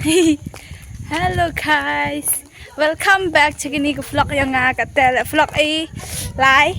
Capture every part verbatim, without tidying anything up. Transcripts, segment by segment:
Hello guys, welcome back to kini ka vlog yong nga. Katte vlog i lai.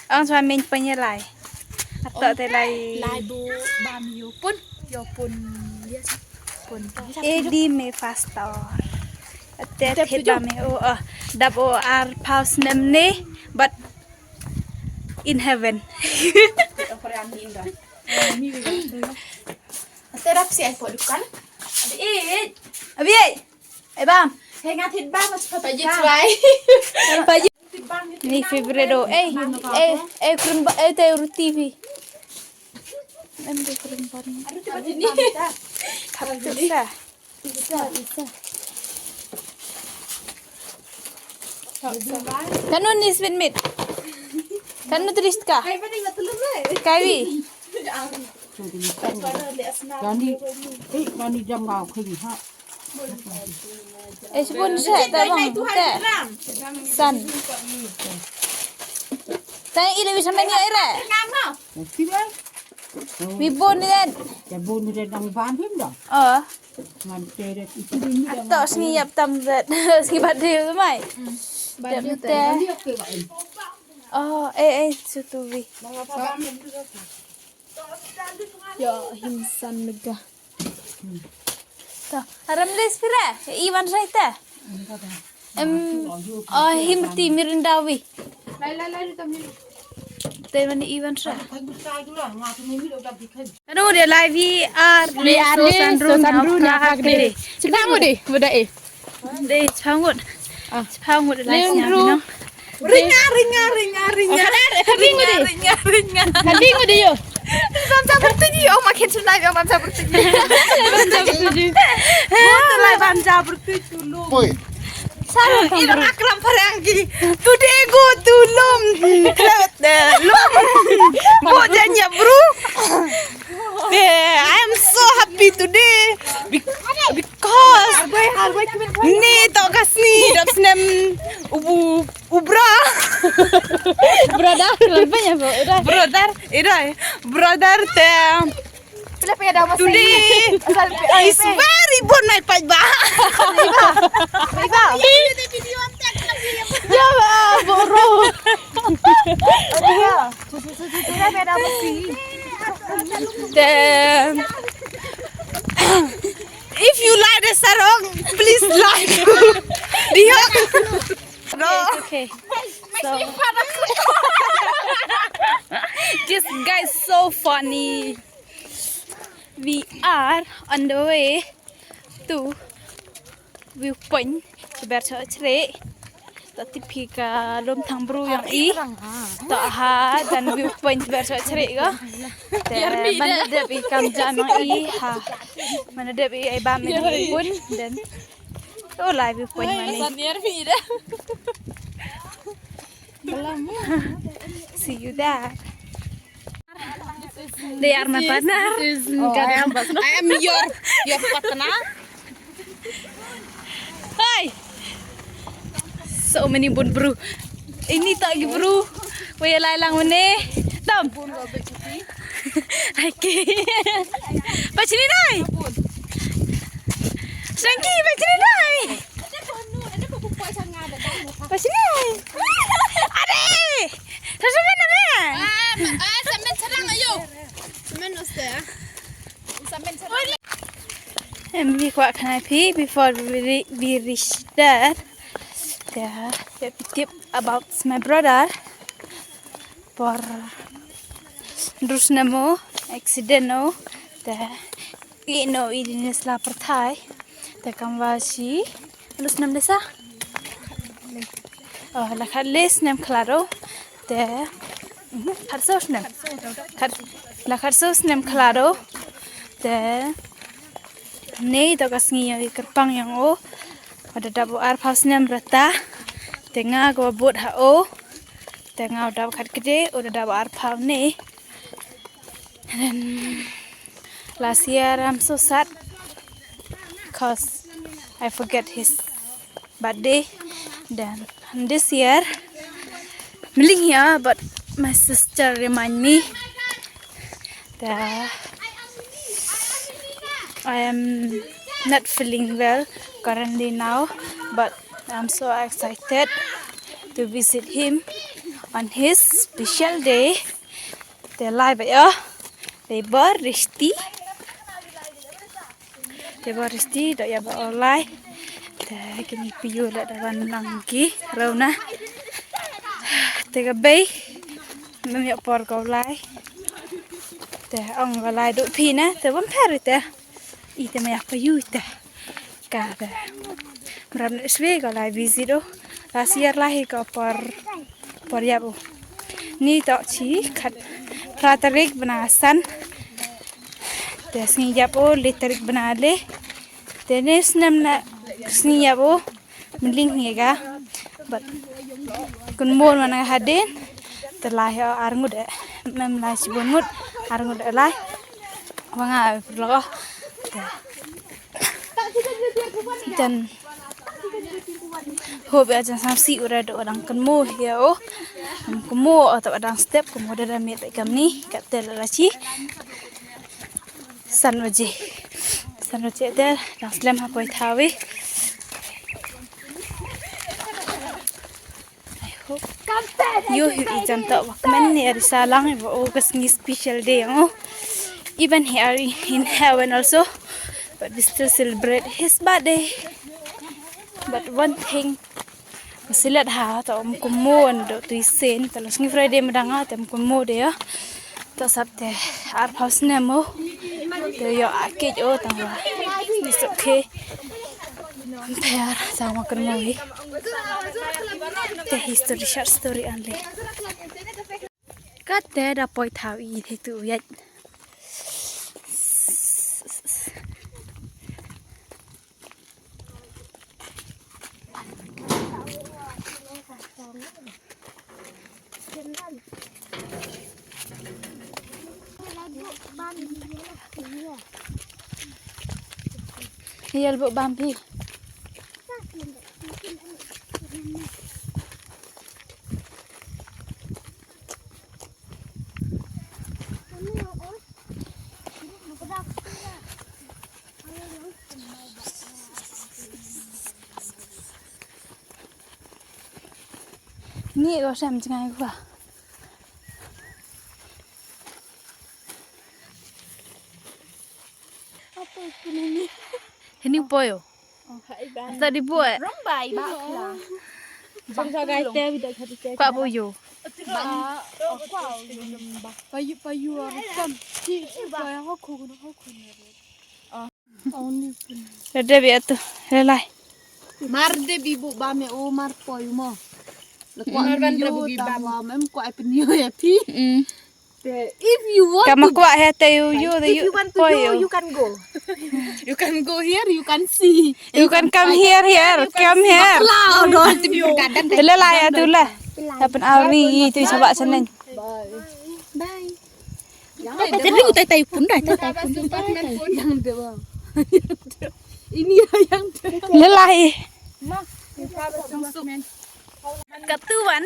Ong swa min panya lai. Ato te lai. Lai bu bam yo pun. Yo pun. Yes. Pun. Edi me pastor. Atte thit bam me o. Dap o ar phaw snem ni. But in heaven. Terap si ai po dukan. Abi eh. Abi eh. Eh bam. Hei nga thit bam mas pa ji tuai. Pa ji. Ni favorite o. Eh, eh, eh krim ba eh te ru T V. Em de krim ba ni. Aduh, tiba ni. Khap tu sa. Isa, isa. Kanu ni sweet meat. Kanu tris ka. Kai wi. Kani, eh, kani jam ngau khali ha. Eh, sibun se, ta bang, te. San. Ta ile wi samen ya ira. Sibun. Wi bun ni den. Ya bun ni den dang ban him dong. Oh. Ngan te de itu ni. Ato sngi yap tam zat. Sngi bad de mai. Bad de te. Oh, eh, eh, sutu wi. Ya, him san mega. Ta, aram les pira, iwan sai ta. Em, oh, him ti mirinda wi. Lai, lai, lai, ta mir. Te mani iwan sa. Anu de lai wi ar le so sanru na kak de. Chipang de, buda eh. De chipang ngut. Ah. Chipang ngut lai. Ringa, ringa, ringa, ringa. Ringa, ringa. Ringa, ringa. Bam sa bertuji, oh, makin sunai, oh, bam sa bertuji. Bam sa bertuji. Tulai bam sa bertuji, tulung. Oi. Sarung ira akram parang ki. Today go tulung. Klewet de lung. Bo janya bro. Eh, I am so happy today. Bec-, because ni to ka sngi dap snem u, u bra. Brother, lebih ya, bro. Brother, ira, brother te. Today is very bon night pa ba. Ya ba, bro. Damn. If you like the sarong, please like. Diho. No. Okay, it's okay. So, this guy is so funny. We are on the way to viewpoint, Chiber Chokchre. To tip hi ka lum thang bru yong i. To ha, dan viewpoint Chiber Chokchre ko. Te man dep i kam jam yong i ha. Man dep i ai bam i pun, then. Oh, lai viewpoint mani. See you there. They are my partner. Oh, I am, I am your, your partner. Hi. So many bun bru. Ini tak gi bru. Wei lai lang mene. Tom. Oke. Pachini nai. Sangki, pachini nai. Pachini nai. Are. Sasamen na me. Ah, samen sarang ayo. Samen oste. Em, wi kwah khnai phi before we, re- we reach there. Te, te phi tip about my brother. Por drus namo accident no. Te, i no i dinis la perthai. Te kam wa si. Lus nam desa. Oh, la khat le snem khlaro. Te, mhm, khat so snem. Khat, la khat so snem khlaro. Te, nei to ka sngi yong i kyrpang yong o. Wa da dap o ar phaw snem rata. Te nga ko wa bot ha o. Te nga wa dap khat kde, o da dap o ar phaw nei. And then last year I'm so sad 'cause I forget his birthday. Then this year, mling here, but my sister remind me. The, I am not feeling well currently now, but I'm so excited to visit him on his special day. Te lai ba ya, te bor risti. Te bor risti, da ya ba o lai. Te kini piu la da wan lang ki, rau na. Te ka bei, mem ya por ko lai. Te ong ba lai du phi na, te bom thar te. I te maya payu i te. Ka te. Mram ne swe ko lai visit o. Last year lai ko por, por yap o. Ni to chi khat phra tarik bna san. Te sngi yap o le tarik bna le. Te ne snem na sngi yap o. Mling hi ka. But kun mon mana hadin. Te lai ho ar ngut e. Mem lai chibun ngut. Ar ngut e lai. Wanga lo. Te. Jan. Hope ya jan sam si ura do dang kun mo hi o. Kun mo o to dang step kun mo da da mit kam ni. Kat te la chi. San waje. San waje te, dang slem ha poi thawi. I hope. Yo hi i jan to wa kmen ni ari salang i wa o ka sngi special day ngo. Even here in heaven also. But we still celebrate his birthday. But one thing, Silet ha, ta um kumo ando tu isen, ta la sngi Friday madang ha, ta um kumo de ya. Ta sap te, ar phaw snem mo. Te yo akej o, ta wa. It's okay. Pher, ta wa kumo hi. Te history, short story only. Kat te da poi thaw i te tu yat. Hial bu bambi. Ni ko sem jngai kwa. Hini poyo. Tadi buat. Rombai ba kla. Bang sa gai te bi da khati te. Kwa poyo. Payu payu ar kam. Chi chi ba ya ho ko ko ko. Rede bi atu, relai. Mar de bi bu ba me o mar poi mo. Le kwa mar ban yo rebu gi ta bam. Wa mem kwa ai pynyo ya phi. Mm. Te, if you want Kama to, kwa he te yu yu de if yu you want to poi do, yu. You can go. You can go here, you can see. You can come here, here, come here. Bakla, oh, no. Relai ya tu la. Tapen ari tu sabak seneng. Bye. Bye. Te lu tai tai pun dai, tai tai pun dai, tai tai. Yang de bang. Ini ya yang de. Lelai. Katuan.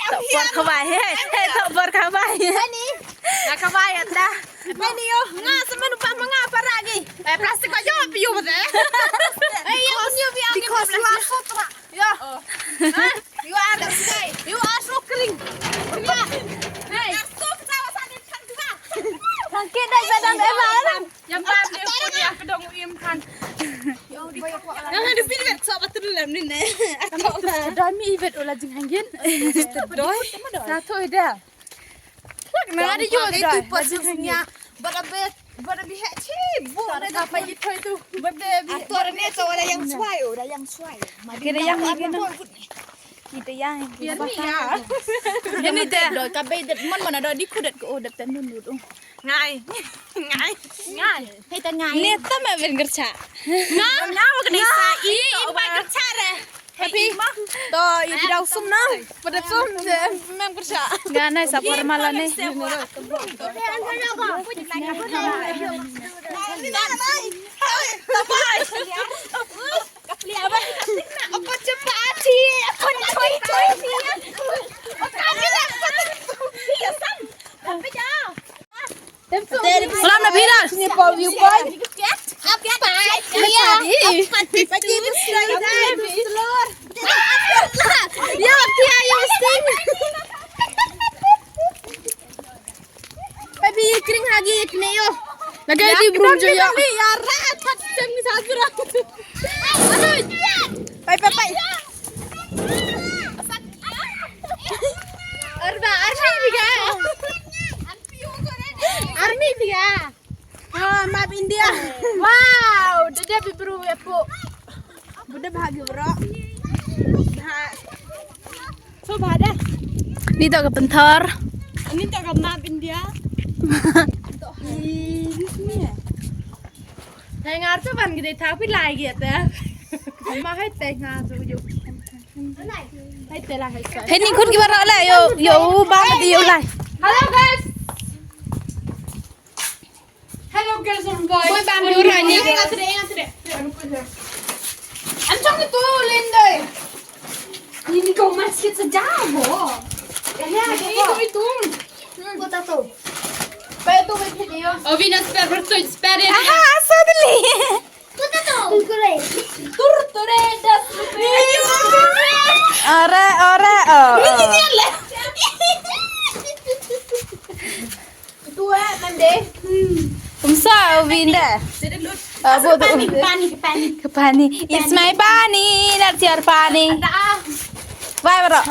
Tok bor kawai, he, he, tok bor kawai. Mani? Nga kawai ata. Mani yo, nga semen upah menga paragi. Eh, plastik aja piu bete. Eh, yang piu piu. Because you are so tra- Yo. Hah? You are, you are so kering. Hey. Yang bam ni pun yang kedong uim kan. Yang ada pilih so betul dalam ni ne. Doi mi ibet ula jing hangin. Doi. Satu ida. Lak na ada yo doi. Bada be, bada be hek chi, bu na da pa itu itu. Bada be. Ator ni tu ada yang suai, ada yang suai. Kira yang ni kena. Kita yang ni ya. Ini deh doi, kabe deh mon mana doi di kudet ko deh tenun dulu. Ngai. Ngai. Ngai. Hei ta ngai. Ni ta me ben gercha. Nga, nga wa kena sa i, i ba gercha re. Happy. To, i bidau sum na. Pada sum, mem kerja. Nga nai sa por malam ni. Apa cepat sih? Apa ni? Apa bilang? Apa jauh? Salam na bilang. Sini pa view point. Iya. Pati, pati, pati, pati. Yo, Tia, yo, sing. Pai bi kring hagi kne yo. Lagi di brum jo yo. Ya, ra, pat sem ni satu ra. Pai, pai, pai. Arba, army biga. Army biga. Ah, map India. Wow, dada bi bru ya pu. Buda bhagi bro. Bha-, so bhada. Ni to ka pynthor. Ni to ka map India. Ih, ni sini ya. Thai ngar to ban gede tha pi lai ge ta. Ma hai thai ngar to ju. Hai te la hai sa. Hai ni khut ki baro la yo, yo ba di yo lai. Hello guys. Hello girls and boys. Boy, bam, yo, Rani. Ngat de, ngat de. An chong tu, Linde. Ini kau masih sejam, bo. Ya, ya, itu, itu. Potato. Pai tu, pai video. Oh, Venus, per, per, per, per. Aha, suddenly. Potato. Kurkure. Kurkure, das. Ore, ore, oh, oh. Ini dia lah. Tua, mande. Umsa, Winda. Abu tu. Pani, pani, pani. Pani. It's my pani, not your pani. Bye, bro.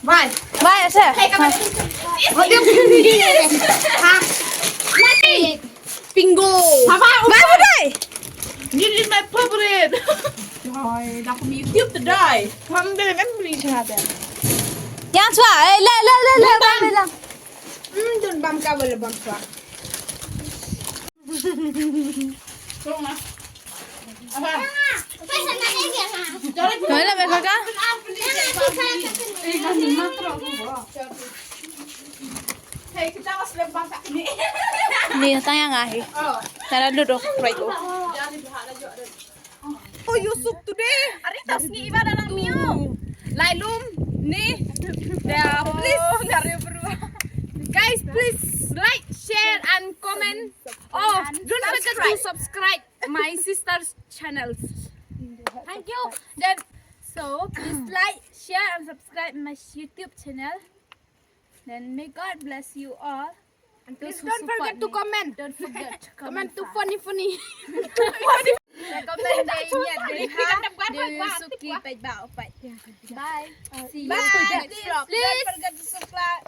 Bye. Bye, sir. Hey, kamu. Ha? Mati. Bingo. Bye, bye. This is my favorite. Dai, dah aku YouTube tu, dai. Kamu boleh membeli sana. Yang suai, eh, le, le, le, le, le, le. Hmm, dun bam ka, boleh bam ka. Mana mereka? Ni tanya ngahi. Tara duduk, right. Oh, Yusuf today. Ari tas ngi iba dalam mio. Lai lum ni. Da, please. Guys, please like, share and comment. Oh, don't forget to subscribe my sister's channels. Thank you. Then, so please like, share and subscribe my YouTube channel. Then may God bless you all. And please don't forget to comment. Don't forget to comment. Comment to funny, funny. Comment dei niat dei ha. Dei suki peit ba peit. Bye. See you. Bye. Please don't forget to subscribe.